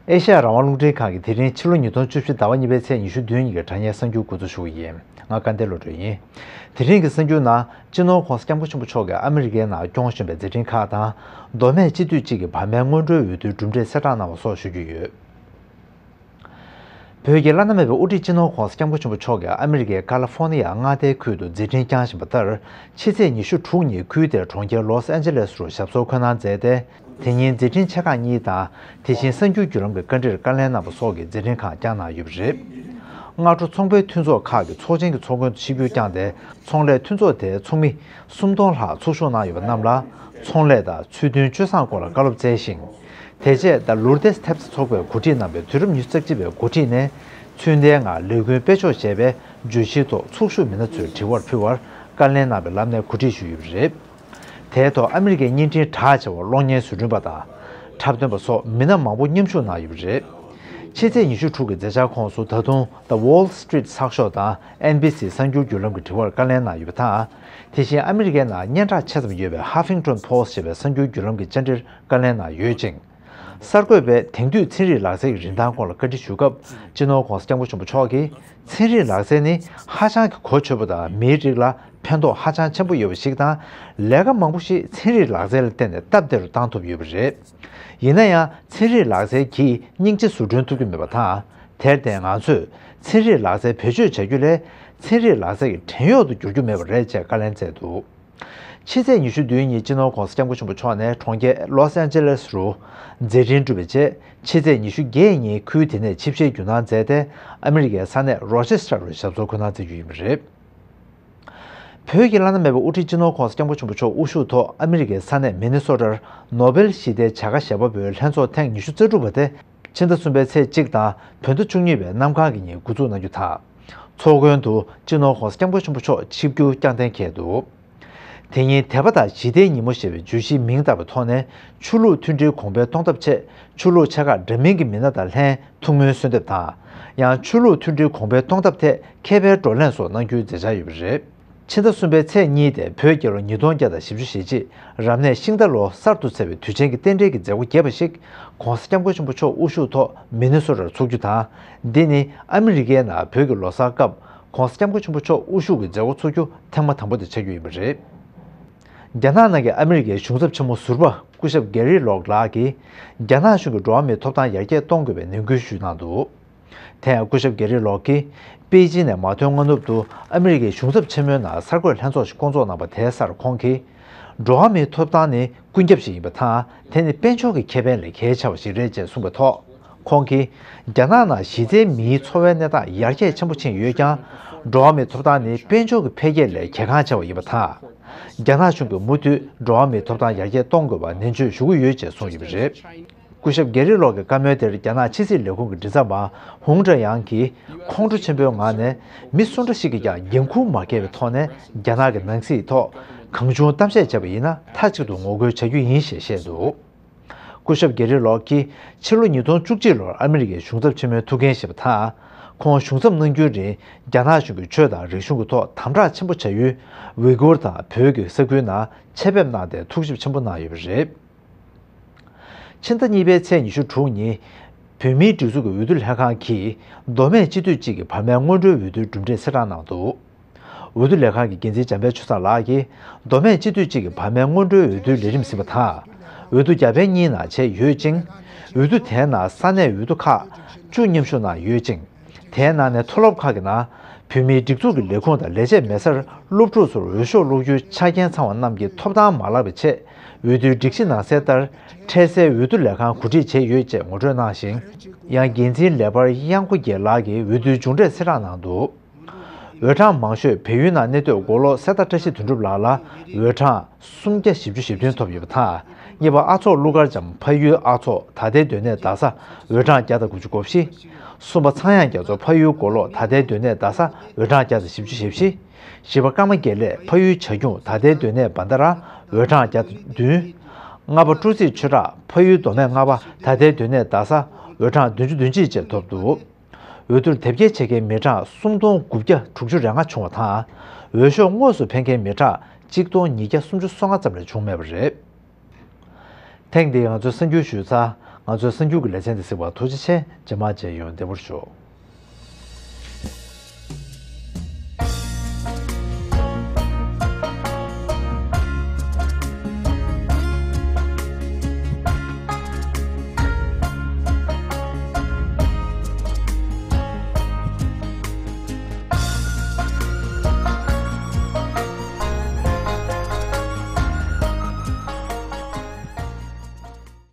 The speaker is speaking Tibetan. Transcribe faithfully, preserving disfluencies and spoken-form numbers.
ཨེ་ཤ་ཡ་རང་དབང་རླུང་འཕྲིན་ཁང་གིས་དེ་རིང་ཕྱི་ལོ་ཉིས་སྟོང་བཅུ་བཞི་ཟླ་བ་གཉིས་པའི་ཚེས་ཉི་ཤུ་བདུན་ཉིན་གྱི་དྲ་བརྙན་གསར་འགྱུར་འགོ་འཛུགས་ཞུ་གི་ཡིན། ང་སྐལ་ལྡན་བློ་གྲོས་ཡིན། དེ་རིང་གི་གསར་འགྱུར་ནང་སྤྱི་ནོར་༸གོང་ས་༸སྐྱབས་མགོན་ཆེན་པོ་མཆོག་གིས་ཨ་མི་རི་ཀའི་ནང་སྐྱོང་བཞིན་པའི་མཛད་འཕྲིན་ཁག་དང་། མདོ་སྨད་སྤྱི་འཐུས་གཅིག་གི་བར་མའི་སྔོན་འགྲོའི་འོས་བསྡུའི་གྲུབ་འབྲས་གསལ་བསྒྲགས་གནང་བ་སོགས་ཞུ་རྒྱུ་ཡོད། བོད་ཀྱི་བླ་ན་མེད་པའི་དབུ་ཁྲིད་སྤྱི་ནོར་༸གོང་ས་༸སྐྱབས་མགོན་ཆེན་པོ་མཆོག་གིས་ཨ་མི་རི་ཀའི་ཀ་ལི་ཧྥོར་ནི་ཡ་མངའ་སྡེའི་ཁུལ་དུ་མཛད་འཕྲིན་བསྐྱངས་བཞིན་པ་ལྟར། ཕྱི་ཚེས་ཉི་ཤུ་དྲུག་ཉིན་ཁུལ་དེའི་གྲོང་ཁྱེར་ལོས་ཨན་ཇེ་ལེས་རུ་ཞབས་སོར་འཁོད་གནང་མཛད་དེ། དེ་ཉིན་མཛད་འཕྲིན་ཆེ་ཁག་གཉིས་དང་། དེ་བཞིན་གསར་འགྱུར་བརྒྱུད་ལམ་གྱི་བཀའ་འདྲིར་བཀའ་ལན་གནང་བ་སོགས་ཀྱི་མཛད་འཕྲིན་ཁག་བསྐྱངས་གནང་ཡོད་པ་རེད། སྔ་དྲོ་ཚོང་པའི་མཐུན་ཚོགས་ཁག་གི་ཚོགས་ཆེན་གྱི་ཚོགས་མགོན་དུ་ཆིབས་བསྒྱུར་བསྐྱངས་ཏེ། ཚོང་ལས་མཐུན་ཚོགས་དེའི་ཚོགས་མི་སུམ་སྟོང་ལྷག་ཚོགས་ཞུགས་གནང་ཡོད་པ་རྣམས་ལ། ཚོང་ལས་དང་ཚུལ་མཐུན་སྤྱོད་བཟང་སྐོར་ལ་བཀའ་སློབ་སྩལ་ཞིང་། དེ་རྗེས་ད་ལུར་ཏེས་ཐེབས་རྩ་ཚོགས་པས་གོ་སྒྲིག་གནང་བའི་དུས་རབས་ཉི་ཤུ་རྩ་གཅིག་པའི་འགོ་ཁྲིད་ནས། ཚུལ་ལྡན་ངང་ལས་འགུལ་སྤེལ་ཕྱོགས་ཞེས་པའི་བརྗོད་གཞིའི་ཐོག་ཚོགས་ཞུགས་མི་སྣ་ཚོའི་དྲི་བར་ཕུལ་བར་བཀའ་ལན་གནང་བའི་ལམ་ནས་གོ་སྒྲིག་ཞུས་ཡོད་པ་རེད། དེའི་ཐོག་ཨ་མི་རི་ཀའི་བརྙན་འཕྲིན་གྲགས་ཆེ་བ་གློག་བརྙན་བཟོ་སྐྲུན་པ་དང་། འཁྲབ་སྟོན་པ་སོགས་མི་སྣ་མང་པོ་མཉམ་ཞུགས་གནང་ཡོད་པ་རེད། ཕྱི་ཚེས་ཉི་ཤུ་དྲུག་གི་མཛད་འཆར་ཁོངས་སུ་ད་དུང་The Wall Street་གསར་ཤོག་དང་ཨེན་བྷི་སི་གསར་འགྱུར་བརྒྱུད་ལམ་གྱི་དྲི་བར་བཀའ་ལན་གནང་ཡོད་པ་དང་། དེ་བཞིན་ཨ་མི་རི་ཀའི་ནང་སྙན་གྲགས་ཆེ་ཙམ་ཡོད་པའི་Huffington Post་ཞེས་པའི་གསར་འགྱུར་བརྒྱུད་ལམ་གྱི་བཅར་འདྲིར་བཀའ་ལན་གནང་ཡོད་ཅིང་། གསར་འགོད་པས་དེང་དུས་ཚན་རིག་ལག་རྩལ་གྱི་རིན་ཐང་སྐོར་ལ་བཀའ་འདྲི་ཞུས་སྐབས། སྤྱི་ནོར་༸གོང་ས་༸སྐྱབས་མགོན་ཆེན་པོ་མཆོག་གིས། ཚན་རིག་ལག་རྩལ་ནི་ཧ་ཅང་གི་གོ་ཆོད་པོ་དང་། མིའི་རིགས་ལ་ཕན་ཐོགས་ཧ་ཅང་ཆེན་པོ་ཡོད་པ་ཞིག་དང་། ལས་ཀ་མང་པོ་ཞིག་ཚན་རིག་ལག་རྩལ་ལ་བརྟེན་ནས་སྟབས་བདེ་རུ་བཏང་ཐུབ་ཡོད་པ་རེད། ཡིན་ན་ཡང་། ཚན་རིག་ལག་རྩལ་གྱིས་སྙིང་རྗེ་བཟོ་སྐྲུན་ཐུབ་ཀྱི་མེད་པ་དང་། དེར་བརྟེན་ང་ཚོས་ཚན་རིག་ལག་རྩལ་བེད་སྤྱོད་བྱ་རྒྱུ་ལས། ཚན་རིག་ལག་རྩལ་གྱི་བྲན་གཡོག་ཏུ་འགྱུར་རྒྱུ་མེད་པ་རེད་ཅེས་བཀའ་ལན་སྩལ་འདུག་ཕྱི་ཚེས་ཉི་ཤུ་བདུན་ཉིན་སྤྱི་ནོར་༸གོང་ས་༸སྐྱབས་མགོན་ཆེན་པོ་མཆོག་ནས་གྲོང་ཁྱེར་ལོས་ཨན་ཇེ་ལེས་རུ་མཛད་འཕྲིན་གྲུབ་པའི་རྗེས། ཕྱི་ཚེས་ཉི་ཤུ་བརྒྱད་ཉིན་ཁུལ་དེ་ནས་ཆིབས་ཞལ་བརྒྱུད་གནང་མཛད་དེ། ཨ་མི་རི་ཀའི་ས་གནས་རོ་ཆེ་སི་ཊར་རུ་ཞབས་སོར་འཁོད་གནང་མཛད་རྒྱུ་ཡིན་པ་རེད། བོད་ཀྱི་བླ་ན་མེད་པའི་དབུ་ཁྲིད་སྤྱི་ནོར་༸གོང་ས་༸སྐྱབས་མགོན་ཆེན་པོ་མཆོག་དབུ་བཞུགས་ཐོག་ཨ་མི་རི་ཀའི་ས་གནས་མི་ནི་སོ་ཊར་ནོ་བེལ་ཞི་བདེའི་བྱ་དགའ་བཞེས་པ་པོའི་ལྷན་ཚོགས་ཐེངས་ཉི་ཤུ་རྩ་དྲུག་པ་དེ། ཕྱི་ཟླ་གསུམ་པའི་ཚེས་གཅིག་དང་བོད་ཟླ་བཅུ་གཉིས་པའི་གནམ་གང་གི་ཉིན་འགོ་འཛུགས་གནང་རྒྱུ་དང་། ཚོགས་མགོན་དུ་སྤྱི་ནོར་༸གོང་ས་༸སྐྱབས་མགོན་ཆེན་པོ་མཆོག་ཆིབས་བསྒྱུར་བསྐྱངས་གཏན་འཁེལ་འདུག་དེ་ཉིན་དད་པ་དང་ཞི་བདེའི་ཉིན་མོ་ཞེས་པའི་བརྗོད་གཞིའི་མིང་བཏགས་པའི་ཐོག་ནས། ཆོས་ལུགས་མཐུན་སྒྲིལ་གོང་འཕེལ་གཏོང་ཐབས་ཆེད། ཆོས་ལུགས་ཆེ་ཁག་འདྲ་མིན་གྱི་མི་སྣ་དང་ལྷན་ཐུགས་སྨོན་གསོལ་འདེབས་དང་། ཡང་ཆོས་ལུགས་མཐུན་སྒྲིལ་གོང་འཕེལ་གཏོང་ཐབས་ཐད་མཁས་པའི་བགྲོ་གླེང་སོགས་གནང་རྒྱུའི་མཛད་འཆར་ཡོད་པ་རེད། ཕྱི་ཟླ་གསུམ་པའི་ཚེས་གཉིས་དེ་བོད་རྒྱལ་ལོ་ཉིས་སྟོང་བརྒྱ་དང་བཞི་བཅུ་ཞེ་གཅིག་རབ་གནས་ཤིང་རྟ་ལོ་གསར་དུ་ཚེས་པའི་དུས་ཆེན་གྱི་རྟེན་འབྲེལ་གྱི་མཛད་སྒོ་རྒྱས་པ་ཞིག་༸གོང་ས་༸སྐྱབས་མགོན་ཆེན་པོ་མཆོག་དབུ་བཞུགས་ཐོག་མི་ནི་སོ་ཊར་འཚོགས་རྒྱུ་དང་། འདི་ནི་ཨ་མི་རི་ཀའི་ནང་བོད་ཀྱི་ལོ་གསར་སྐབས་༸གོང་ས་༸སྐྱབས་མགོན་ཆེན་པོ་མཆོག་དབུ་བཞུགས་ཀྱི་མཛད་སྒོ་འཚོགས་རྒྱུ་ཐེངས་མ་དང་པོ་དེ་ཆགས་རྒྱུ་ཡིན་པ་རེད། རྒྱ་ནག་ནང་གི་ཨ་མི་རི་ཀའི་གཞུང་ཚབ་ཆེན་མོ་ཟུར་པ་སྐུ་ཞབས་གེ་རི་ལོག་ལགས་ཀྱིས། རྒྱ་ནག་གཞུང་གིས་འགྲོ་བ་མིའི་ཐོབ་ཐང་ཡར་རྒྱས་གཏོང་དགོས་པའི་ནན་སྐུལ་ཞུས་གནང་འདུག་དེ་ཡང་སྐུ་ཞབས་གེ་རི་ལོག་གིས་པེ་ཅིན་ནས་མ་ཐོན་སྔ་ནུབ་ཏུ་ཨ་མི་རི་ཀའི་གཞུང་ཚབ་ཆེན་མོའི་ནང་གསར་འགོད་ལྷན་ཚོགས་ཤིག་བསྐོང་ཚོགས་གནང་པ་དེའི་སར་ཁོང་གིས། འགྲོ་བ་མིའི་ཐོབ་ཐང་ནི་ཀུན་ཁྱབ་ཞིག་ཡིན་པ་དང་། དེ་ནི་དཔལ་འབྱོར་གྱི་ཁེ་ཕན་ལས་གལ་ཆེ་བ་ཞིག་རེད་ཅེས་གསུངས་པའི་ཐོག་ཁོང་གིས། རྒྱ་ནག་ནང་གཞི་རྩའི་མིའི་འཚོ་བའི་གནས་སྟངས་ཡར་རྒྱས་ཆེན་པོ་ཕྱིན་ཡོད་ཀྱང་། འགྲོ་བ་མིའི་ཐོབ་ཐང་ནི་དཔལ་འབྱོར་གྱི་འཕེལ་རྒྱས་ལས་གལ་འགངས་ཆེ་བ་ཡིན་པ་དང་། རྒྱ་ནག་གཞུང་གིས་མུ་མཐུད་འགྲོ་བ་མིའི་ཐོབ་ཐང་ཡར་རྒྱས་གཏོང་དགོས་པ་ནན་བརྗོད་ཞུ་གི་ཡོད་ཅེས་གསུངས་ཡོད་པ་རེད། སྐུ་ཞབས་གེ་རི་ལོག་གི་བཀའ་མོལ་དེར་རྒྱ་ནག་ཕྱི་སྲིད་ལས་ཁུངས་ཀྱི་མགྲིན་ཚབ་པ་ཧུང་ཀྲེ་ཡང་གིས་ཁོང་ཁྲོ་ཆེན་པོའི་ངང་ནས། མི་སུ་འདྲ་ཞིག་གིས་ཀྱང་འགན་འཁུར་མ་བཀལ་བའི་ཐོག་ནས་རྒྱ་ནག་གི་ནང་སྲིད་ཐོག་གང་བྱུང་གཏམ་བཤད་བྱས་པ་ཡིན་ན། མཐའ་གཅིག་ཏུ་ངོ་རྒོལ་བྱ་རྒྱུ་ཡིན་ཞེས་བཤད་འདུག་སྐུ་ཞབས་གེ་རི་ལོག་གིས་ཕྱི་ལོ་ཉིས་སྟོང་བཅུ་གཅིག་ལོར་ཨ་མི་རི་ཀའི་གཞུང་ཚབ་ཆེན་མོའི་ཐུགས་འགན་བཞེས་པ་དང་། ཁོང་གཞུང་ཚབ་གནང་རྒྱུའི་རིང་། རྒྱ་ནག་གཞུང་གིས་ཆོས་དང་རིག་གཞུང་གི་ཐོག་དམ་དྲག་ཆེན་པོ་བྱ་ཡུལ་ཝི་གུར་དང་བོད་ཀྱི་ས་ཁུལ་ནང་ཆེད་ཕེབས་གནང་སྟེ་ཐུགས་ཞིབ་ཆེན་པོ་གནང་ཡོད་པ་རེད། ཕྱི་ཟླ་གཉིས་པའི་ཚེས་ཉི་ཤུ་དྲུག་ཉིན། བོད་མིའི་སྒྲིག་འཛུགས་ཀྱི་འོས་བསྡུ་ལྷན་ཁང་གིས། མདོ་སྨད་སྤྱི་འཐུས་གཅིག་གི་བར་མའི་སྔོན་འགྲོའི་འོས་བསྡུའི་གྲུབ་འབྲས་གསལ་བསྒྲགས་གནང་འདུག་འོས་བསྡུ་ལས་ཁང་གི་འགན་འཛིན་འཇམ་དཔལ་ཆོས་བཟང་ལགས་ཀྱིས། མདོ་སྨད་སྤྱི་འཐུས་གཅིག་གི་བར་མའི་སྔོན་འགྲོའི་འོས་བསྡུའི་ལས་རིམ་ཟིན་པ་དང་། འོས་བསྡུ་བརྒྱ་ཕན་གཉིས་ནང་བྱས་ཡོད་ཅིང་། འོས་བསྡུ་དེའི་ནང་ས་གནས་འོས་བསྡུ་ཁག་བཅུ་མཉམ་ཞུགས་གནང་ཡོད་ཅིང་། དེའི་ནང་ནས་མཐོ་སློབ་ཁག་གི་ནང་། བོད་མིའི་སྒྲིག་འཛུགས་ཀྱི་ལས་ཁུངས་དང་ལས་བྱེད་མེད་སར་སློབ་ཕྲུག་ཚོར་འོས་ཤོག་སློག་རྒྱུའི་ཆ་རྐྱེན་ཚང་བ་རྣམས་ཀྱི་ཐོབ་ཐང་མ་བརླག་པའི་ཆེད། འོས་བསྡུའི་སྒྲིག་གཞི་ནང་གསལ་ལྟར། འཕྲལ་སེལ་འོས་བསྡུ་ལས་ཁང་གོ་སྒྲིག་བྱས་ཡོད་ཅེས་ངོ་སྤྲོད་གནང་ཞིང་། ཡང་འགན་འཛིན་ལས་འཕར་གཡང་སྒོ་རྒྱལ་ལགས་ཀྱིས་འོས་བསྡུའི་མཇུག་འབྲས་གསལ་བསྒྲགས་གནང་འདུག་འོས་གྲངས་མང་ཤོས་བལ་ཡུལ་ནང་གནས་སྡོད་མགོ་ལོག་གསེར་རྟ་བཀྲ་ཤིས་དོན་གྲུབ་ལགས་ལ་འོས་གྲངས་སུམ་བརྒྱ་བཞི་བཅུ་ཞེ་བདུན་ཐོབ་ཡོད་པ་དང་། གཉིས་པ་ཨ་ཚོགས་ཀླུ་མཁར་བྱམས་ཕ་ཡུལ་ཨ་ཚོགས་ད་ལྟའི་སྡོད་གནས་རྡ་ས་འོས་གྲངས་བརྒྱ་དང་དགུ་བཅུ་གོ་བཞི། གསུམ་པ་ཚངས་དབྱངས་རྒྱ་མཚོ་ཕ་ཡུལ་མགོ་ལོག་ད་ལྟའི་སྡོད་གནས་རྡ་ས་འོས་གྲངས་བརྒྱ་དང་བཞི་བཅུ་ཞེ་བཞི། བཞི་པ་ཀརྨ་དགེ་ལེགས་ཕ་ཡུལ་བྱ་ཁྱུང་ད་ལྟའི་སྡོད་གནས་བན་ད་ར་འོས་གྲངས་བརྒྱ་དང་བདུན། ལྔ་པ་སྤྲོ་ཚིགས་ཆོས་གྲགས་ཕ་ཡུལ་མདོ་སྨད་ལྔ་པ་ད་ལྟའི་སྡོད་གནས་རྡ་ས་འོས་གྲངས་བདུན་ཅུ་དོན་གཅིག་བཅས་ཐོབ་འདུག་འོས་བསྡུར་དེབ་སྐྱེལ་བྱེད་མཁན་མི་གྲངས་སུམ་སྟོང་དགུ་བརྒྱ་དྲུག་ཅུ་རེ་ལྔ་བྱུང་བ་དང་། འོས་ཤོག་དངོས་སུ་འཕེན་མཁན་མི་གྲངས་གཅིག་སྟོང་ཉིས་བརྒྱ་སུམ་ཅུ་སོ་ལྔ་ཙམ་ལས་བྱུང་མེད་པ་རེད། ཐེངས་འདིའི་ང་ཚོའི་གསར་འགྱུར་ཞུས་ཚར། ང་ཚོའི་གསར་འགྱུར་གྱི་ལེ་ཚན་འདི་གཟིགས་པར་ཐུགས་རྗེ་ཆེ། རྗེས་མ་མཇལ་ཡོང་། བདེ་པོར་བཞུགས།